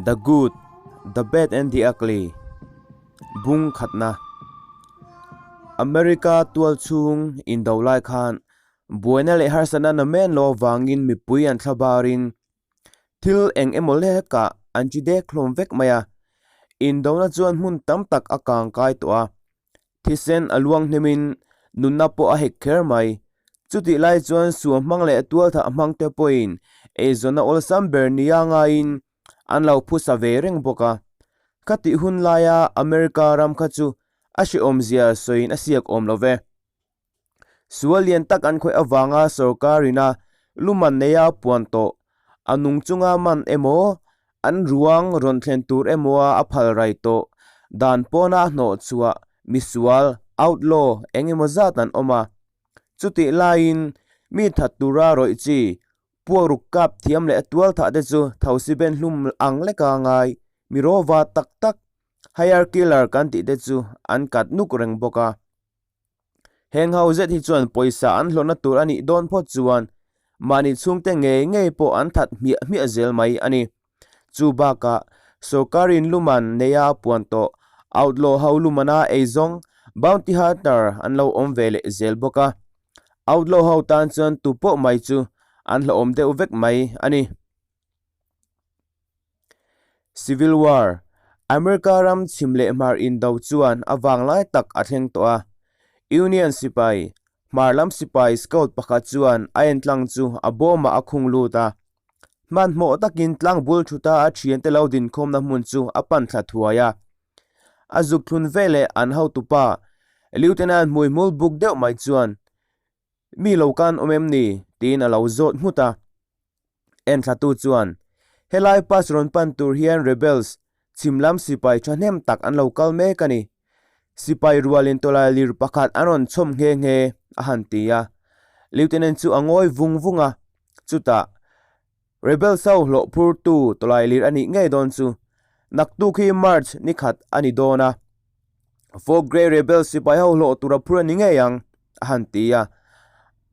The Good, The Bad and The Ugly, Bung khatna America tual chhung indo lai khan buaina leh harsatna namen lo avangin mipui an thla barin thil eng emaw hlekah an chi dek hlawm vek mai a, indona chuan hmun tam tak a kang kai tawh a. Thisen a luang hnemin nunna pawh a hek kher mai. Chutih lai chuan suam hmang leh tualthah hmang te pawhin eizawnna awlsam ber nia ngaiin an lo phusa ve reng bawk a. Khatih hun laia America ram kha chu a hrehawmzia sawiin a siak awm lo ve. Sual lian tak an khawih avanga sorkarina luman neia puan tawh, a nung chunga man emaw, an ruang rawn thlen tur emawa a phal rai tawh dan pawna hnawh chhuah misual, outlaw, eng emaw zat an awm a. Chutih laiin mi that tura rawih chi, puakruk kap thiam leh tual thah te chu thosi ben hlum ang leka ngai, mi rawva tak tak, hire killer kan tih te chu an kat nuk reng bawk a. Heng ho zet hi chuan pawisa an hlawhna tur a nih dawn phawt chuan mahni chhungte ngei ngei pawh an that hmiah hmiah zel mai a ni. Chu bakah sorkarin luman neia puan tawh outlaw ho lumana eizawng bounty hunter an lo awm ve leh zel bawk a. Outlaw ho tan chuan tu pawh mai chu an hlawhawm deuh vek mai a ni. Civil War, America ram chhim leh hmar indo chuan a vang lai tak a thleng tawh a. Union sipai, hmar lam sipai scout pakhat chuan a entlang chu a bawmah a khung lut a. Hmanhmawh takin tlang bul thuta a thiante lo dinkhawmna hmun chu a pan thla thuai a. A zuk thlun veleh an hotupa, Lieutenant hmuihmul buk deuh mai chuan, Mi lo kan awm em ni? tiin a lo zawt nghut a. Enthlatu chuan, Helai pass rawn pan tur hian rebels, chhim lam sipai thahnem tak an lo kal mek a ni. Sipai rualin tawlai lir pakhat an rawn chhawm nghe nghe, a han ti a. Lieutenant chu a ngawi vung vung a, chutah, Rebels ho hlawh phurtu tawlai lir a nih ngei dawn chu. Naktuk hi March ni khat a ni dawn a. Fort Grey Rebels sipai ho hlawh tur a phur a ni ngei ang, a han ti a.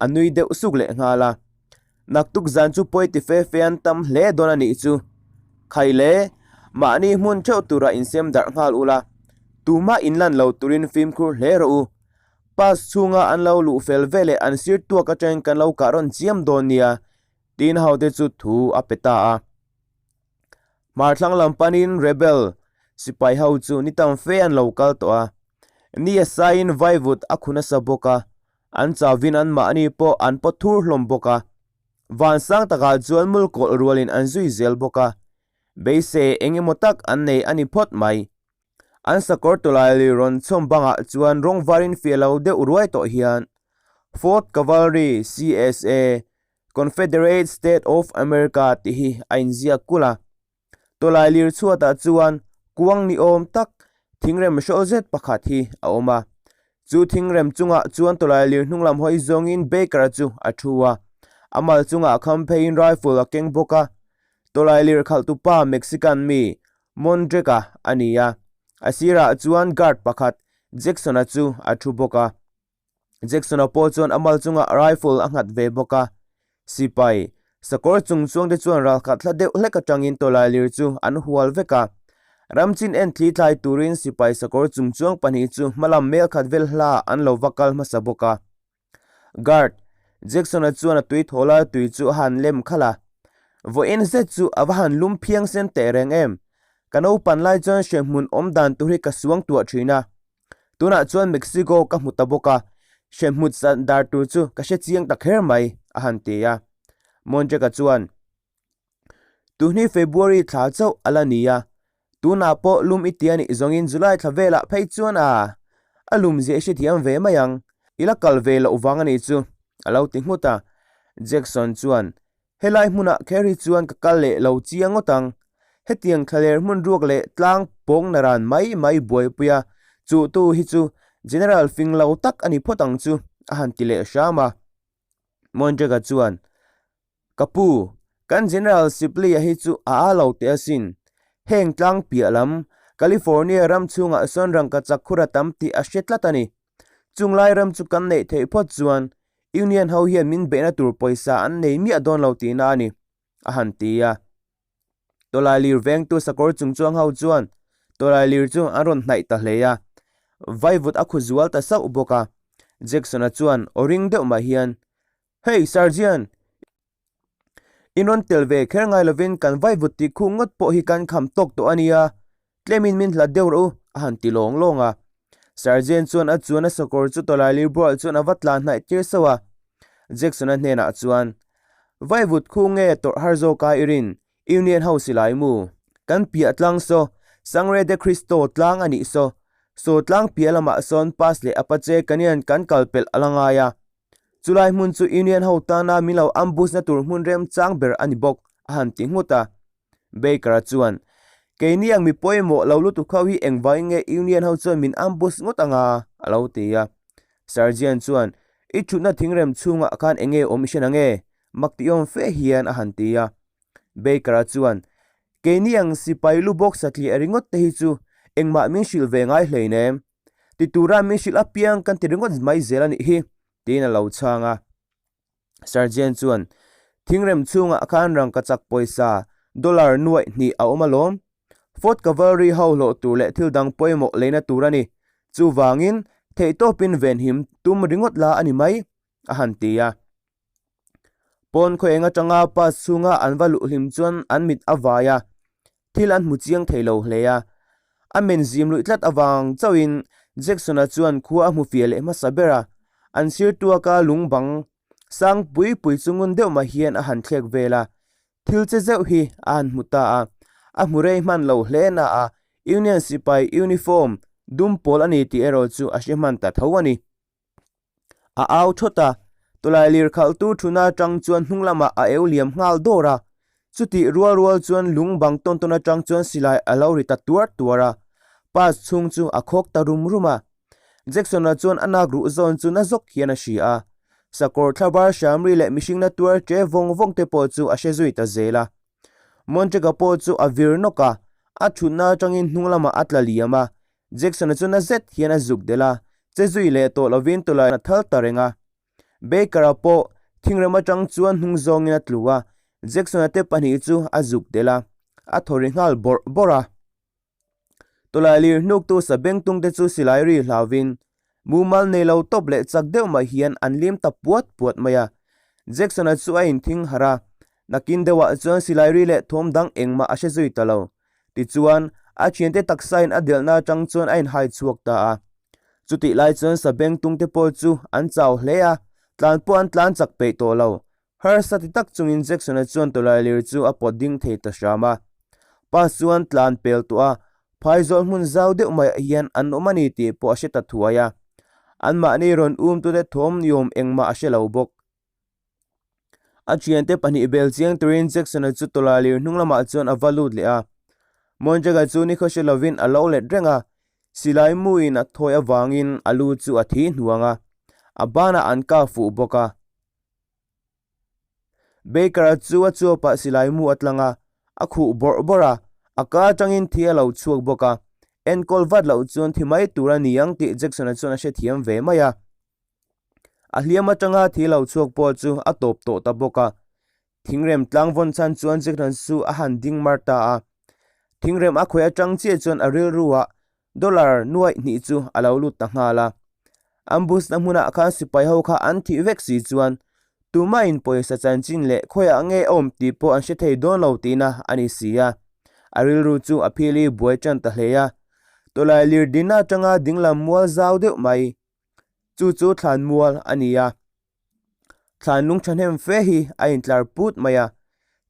A nui deuh suk leh nghal a. Naktuk zan chu pawi ti fe fe an tam hle dawn a nih chu. Khai le, mahni hmun theuh tura insem darh nghal ula, tumah inlan lo turin fimkhur hle rawh u. Pass chhunga an lo luh fel veleh an sir tuak atangin kan lo kah rawn chiam dawn nia, Tin hote chu thu a pe ta a. Hmarthlang lam panin rebel sipai ho chu ni tam fe an lo kal tawh a. Ni a saiin vaivut a khu nasa bawk a, an chauvin anmahni pawh an pawt thur hlawm bawk a. Vansang takah chuan mulkawlh rualin an zui zel bawk a. Beisei eng emaw tak an nei a ni phawt mai. An sakawr tawlaili rawn chhawm bangah chuan rawng varin fiah lo deuh ruai tawh hian Fourth Cavalry CSA, Confederate State of America tih hi a inziak kulh a. Tawlai lir chhuatah chuan kuang ni awm tak thingrem hrawl zet pakhat hi a awm a. Chu thingrem chungah chuan tawlai lir hnung lam hawi zawngin Baker-a chu a thu a. A mal chungah kham pheiin rifle a keng bawk a. Tawlai lir khalhtupa Mexican mi Mondrek-a a ni a, a sirah chuan guard pakhat Jackson-a chu a thu bawk a. Jackson-a pawh chuan a mal chungah rifle a nghat ve bawk a. Sipai, sakawr chung chuang te chuan ralkhat hla deuh hlek atangin tawlailir chu an hual vek a. Ramchin en thli thlai turin sipai sakawr chung chuang pahnih chu hmalam mel khat vel hla an lo va kal hmasa bawk a. Guard, Jackson-a chuan a tui thaw lai tui chu a han lem khalh a. Vawiin zet chu a va han lum phiang sen teh reng em? Ka naupan lai chuan hrehmun awm dan tur hi ka suang tuah thin a. Tunah chuan Mexico ka hmu ta bawk a, hrehmut san dar tur chu ka hre chiang ta kher mai, a han ti a. Monjeka chuan, Tuhni February thla chauh a la ni a, tunah pawh lum i ti a nih zawngin July thla velah phei chuan a a lum zia i hrethiam ve mai ang, i la kal ve loh vang a nih chu, a lo ti nghut a. Jackson chuan, Helai hmunah kher hi chuan ka kal leh lo chiang ngawt ang, hetiang thlaler hmun ruak leh tlang pawng naran mai mai buaipui a, chuhtu hi chu General fing lo tak a ni phawt ang chu, a han ti leh hram a. Montrega chuan, Ka pu, kan General Sipley-a hi chu a a lo teh asin. Heng tlang piah lam, California ram chhungah sawn rangkachak khur a tam tih a hre tlat a ni. Chung lai ram chu kan neih theih phawt chuan Union ho hian min beihna tur pawisa an nei miah dawn lo tihna a ni, a han ti a. Tawlailir vengtu sakawr chungchuang ho chuan tawlailir chu an rawn hnaih ta hle a, vaivut a khu zual ta sauh bawk a. Jackson-a chuan aw ring deuh mah hian, Hey, Sergeant! In rawn tel ve kher ngai lovin kan vaivut tih khu ngawt pawh hi kan kham tawk tawh a nia, tlemin min hlat deuh rawh u, a han ti lawng lawng a. Sergeant chuan a chuan a sakawr chu tawlailir bual chuan a va tlan hnaih tir sauh a. Jackson-a hnenah chuan, Vaivut khu nge tawrh har zawk a i rin? Union ho silai mu. Kan piah tlang saw, Sangre de Cristo tlang a nih saw. Saw tlang piah lamah sawn Pass leh Apache Canyon kan kal pelh a la ngai a. Chulai hmun chu Union ho tana min lo ambush na tur hmun remchang ber a ni bawk, a han ti nghut a. Baker-a chuan, Keini ang mi pawimawh lo lutuk ho hi engvangin nge Union ho chuan min ambush ngawt anga? a lo ti a. Sergeant chuan, I thutna thingrem chhungah khan enge awm i hre nange? Mak tihawm fe hian a han ti a. Baker-a chuan, Keini ang sipai lu bawk satliah ringawt te hi chu engmah min hrilh ve ngai hleinem. Ti tura min hrilh apiang kan ti ringawt mai zel a nih hi, tiin a lo chhang a. Sergeant chuan, Thingrem chhungah khan rangkachak pawisa dollar nuaih hnih a awm alawm. Fort Cavalry ho hlawh tur leh thil dang pawimawh leina tur a ni. Chuvangin, theihtawpin venhim tum ringawt la a ni mai, a han ti a. Pawn khaw eng atanga pass chhunga an va luh hlim chuan an mit a vai a, thil an hmu chiang thei lo hle a. A men zim luih tlat avang chauhin Jackson-a chuan khua a hmu fiah leh hmasa ber a, an sir tuaka lung bang sang pui pui chu ngun deuh mah hian a han thlek vel a. Thil che zeuh hi a han hmu ta a, a hmu rei hman lo hle na a, Union sipai uniform dum pawl a ni tih erawh chu a hre hman ta tho a ni. A au thawt a, tawlai lir khalhtu thuna atang chuan hnung lamah a eu liam nghal dawr a. Chutih rual rual chuan lung bang tawn tawn atang chuan silai a lo ri ta tuar tuar a, pass chhung chu a khawk ta rum rum a. Jackson-a chuan a nak ruh zawn chu na zawk hian a hria a, sakawr thlabar hramri leh mihring na tuar che vawng vawng te pawh chu a hre zui ta zel a. Montrega pawh chu a vir nawk a, a thutna atangin hnung lamah a tla liam a, Jackson-a chu na zet hian a zuk delh a, che zui leh tawh lovin tawlai a thal ta reng a. Baker-a pawh thingrem atang chuan hnung zawngin a tlu a, Jackson-a te pahnih chu a zuk delh a, a thaw ri nghal bawrh bawrh a. Tawlai lir hnuktu sabengtung te chu silai ri hlauvin mumal nei lo tawp leh chak deuh mai hian an lim ta puat puat mai a. Jackson-a chu a inthing harh a, nakin deuhah chuan silai ri leh thawm dang engmah a hre zui ta lo. Tichuan, a thiante taksain a delhna atang chuan a inhai chhuak ta a. Chutih lai chuan sabengtung te pawh chu an chau hle a, tlan pawh an tlan chak peih tawh lo. Harsa ti tak chungin Jackson-a chuan tawlailir chu a pawt ding thei ta hram a. Pass chuan tlan pel tawh a, phaizawl hmun zau deuh maiah hian an awm a ni tih pawh a hre ta thuai a. Anmahni rawn umtute thawm niawm engmah a hre lo bawk. A thiante pahnih bel chiang turin Jackson-a chu tawlailir hnung lamah chuan a va lut leh a. Monjaga chu nikhaw hre lovin a lo let reng a, silai muin a thawi avangin a lu chu a thi hnuang a, a banah an kah fuh bawk a. Baker-a chu a chuapah silai mu a tlang a, a khuh bawrh bawrh a, a ka atangin thi a lo chhuak bawk a. Enkawl vat loh chuan thi mai tur a ni ang tih Jackson-a chuan a hrethiam ve mai a. A hliam atanga thi lo chhuak pawh chu a tawp tawh ta bawk a. Thingrem tlang vawn chhan chuan Jackson chu a han ding mar ta a. Thingrem a khawih atang chiah chuan a rilruah Dollar nuaih hnih chu a lo lut ta nghal a. Ambush na hmunah khan sipai ho kha an thih vek si chuan tumahin pawisa chanchin leh khawiah nge a awm tih pawh an hre thei dawn lo tihna a ni si a. A rilru chu a phili buai tan ta hle a. Tawlai lir dinna atanga dinglam mual zau deuh mai chu chu thlan mual a ni a. Thlan lung thahnem fe hi a intlar put mai a,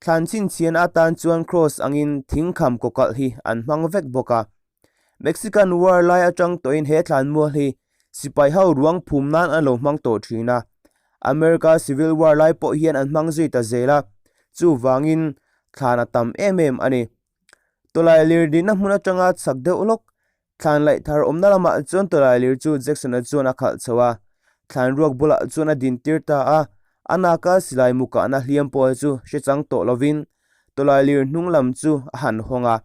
thlan chhinchhian atan chuan cross angin thing kham kawkalh hi an hmang vek bawk a. Mexican War lai atang tawhin he thlan mual hi sipai ho ruang phum nan an lo hmang tawh thin a, America Civil War lai pawh hian an hmang zui ta zel a, chuvangin thlan a tam em em a ni. Tawlai lir dinna hmun atanga chak deuh lawk Thlan laih thar awmna lamah chuan tawlailir chu Jackson-a chuan a khalh chho a, thlan ruak bulah chuan a dintir ta a, a naka silai mu kahna hliam pawh chu hre chang tawh lovin tawlailir hnung lam chu a han hawng a,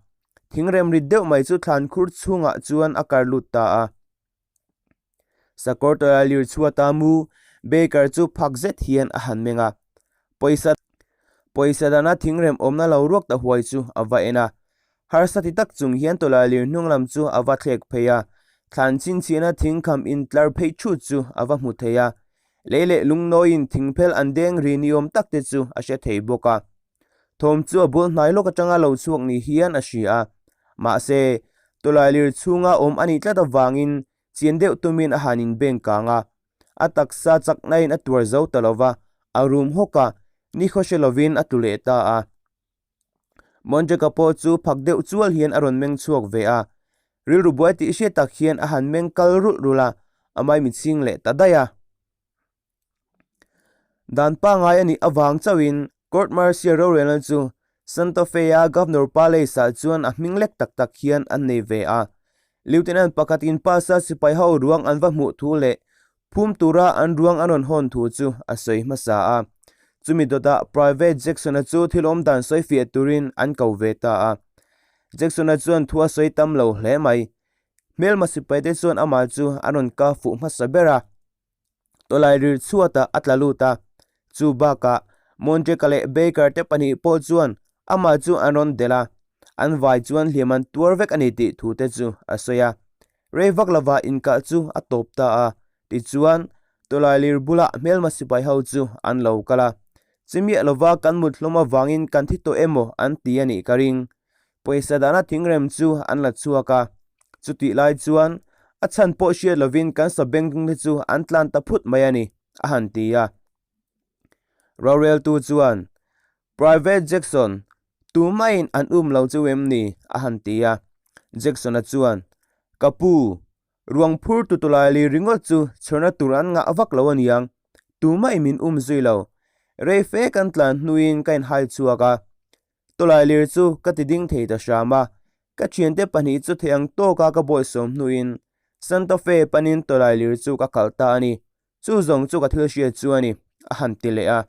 thingrem rit deuh mai chu thlan khur chhungah chuan a kar lut ta a. Sakawr tawlailir chhuata mu Baker chu phak zet hian a han meng a, pawisa. Pawisa dana thingrem awmna lo ruak ta huai chu a va en a. Harsa ti tak chung hian tawlailir hnung lam chu a va thlek phei a, thlan chhinchhiahna thingkham intlar phei thut chu a va hmu thei a. Lei leh lungnawiin thingphel an deng ri ni awm tak te chu a hre thei bawk a. Thawm chu a bul hnai lawk atanga lo chhuak ni hian a hria a. Mahse, tawlailir chhunga awm a nih tlat avangin chian deuh tumin a han inbeng kang a. A taksa chaknain a tuar zo ta lo va, a rum hawk a, nikhaw hre lovin a tlu leh ta a. Monjeka pawh chu phak deuh chual hian a rawn meng chhuak ve a, rilru buai tih hriat tak hian a han meng kal rulh rulh a, a maimichhing leh ta daih a. Dan pangngai a nih avang chauhin Court Martial rorelna chu Santa Fe-a Governor Palace-ah chuan a hming lek tak tak hian an nei ve a. Lieutenant pakhatin Pasa sipai ho ruang an va hmuh thu leh phum tura an ruang an rawn hawn thu chu a sawi hmasa a. Chumi dawtah Private Jackson-a chu thil awm dan sawi fiah turin an ko ve ta a. Jackson-a chuan thu a sawi tam lo hle mai. Hmelma sipaite chuan amah chu an rawn kah fuh hmasa ber a. Tawlai rir chhuatah a tla lut a, chu bakah Montreka leh Baker te pahnih pawh chuan amah chu an rawn delh a, an vai chuan hliam an tuar vek a ni tih thu te chu a sawi a. Rei vak lova inkah chu a tawp ta a, tichuan tawlai lir bulah hmelma sipai ho chu an lo kal a, chimiah lova kan mut hlawm avangin kan thi tawh emaw an ti a nih ka ring. Pawisa dahna thingrem chu an la chhuak a, chutih lai chuan a chhan pawh hriat lovin kan sabengtung te chu an tlan ta phut mai a ni, a han ti a. Roreltu chuan, Private Jackson, tumaiin an um lo chu em ni? a han ti a. Jackson-a chuan, Ka pu, ruang phur tu tawlaili ringawt chu chhawrna tur an ngah vak lo aniang, tumaiin min um zui lo. Rei fe kan tlan hnuin ka inhai chhuak a, Tawlailir chu ka ti ding thei ta hram a, ka thiante pahnih chu thei ang tawka ka bawihsawm hnuin Santa Fe panin tawlailir chu ka khalh ta a ni. Chu zawng chu ka thil hriat chu a ni, a han ti leh a.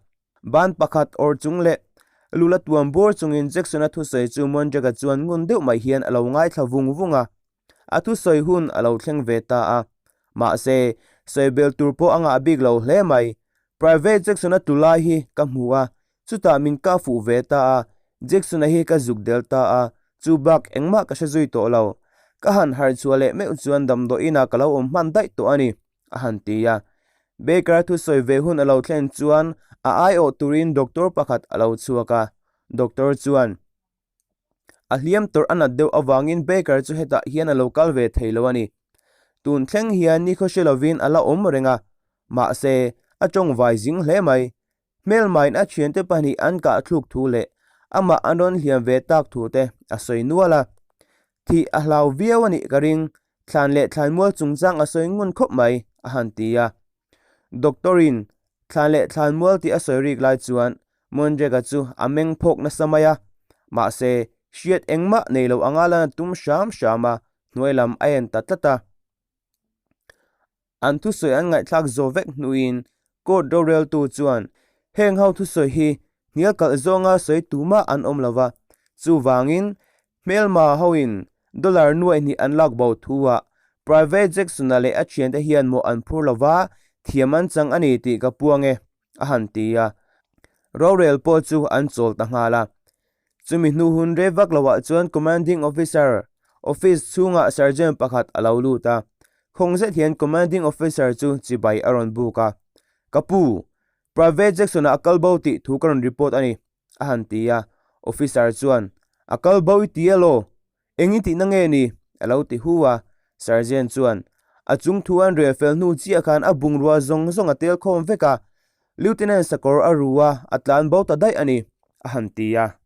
Ban pakhat awr chung leh lula tuam bur chungin Jackson-a thusawi chu Monjeka chuan ngun deuh mai hian a lo ngaithla vung vung a. A thusawi hun a lo thleng ve ta a. Mahse, sawi bel tur pawh a ngah bik lo hle mai. Private Jackson-a tlu lai hi ka hmu a, chutah min kah fuh ve ta a, Jackson-a hi ka zuk del ta a, chu bak engmah ka hre zui tawh lo. Ka han harh chhuah leh meuh chuan damdawiinah ka lo awm hman daih tawh a ni, a han ti a. Baker-a thusawi ve hun a lo thlen chuan a aiawh turin doctor pakhat a lo chhuak a, doctor chuan, A hliam tawrh a nat deuh avangin Baker chu hetah hian a lo kal ve thei lo a ni. Tun thleng hian nikhaw hre lovin a la awm reng a, mahse, a tawng vai zing hle mai. Hmelmain a thiante pahnih an kah thluk thu leh amah an rawn hliam ve tak thu te a sawi nual a. Thih a hlau viau a nih ka ring, thlan leh thlanmual chungchang a sawi ngun khawp mai, a han ti a. Doctor-in thlan leh thlanmual tih a sawi rik lai chuan Mondrega chu a meng phawk nasa mai a, mahse, hriat engmah nei lo anga lan a tum hram hram a, hnuai lam a en ta tlat a. An thusawi an ngaihthlak zawh vek hnuin court roreltu chuan heng ho thusawi hi hnial kalh zawnga sawi tumah an awm lo va, chuvangin hmelma hoin dollar nuaih hnih an lak bo thuah Private Jackson-a leh a thiante hian mawh an phur lo va, thiam an chang a ni tih ka puang e. a han ti a, rorel pawh chu an chawl ta nghal a. Chumi hnu hun rei vak loah chuan Commanding Officer office chhungah Sergeant pakhat a lo lut a, khawng zet hian Commanding Officer chu chibai a rawn buk a, Ka pu, Private Jackson-a a kal bo tih thu ka rawn report a ni, a han ti a, Officer chuan, A kal bo i ti elaw? Eng i tihna nge ni? a lo ti hu a. Sergeant chuan, A chung thu an rel fel hnu chiah khan a bungrua zawng zawng a tel khawm vek a, Lieutenant sakawr a ru a, a tlan bo ta daih a ni, a han ti a.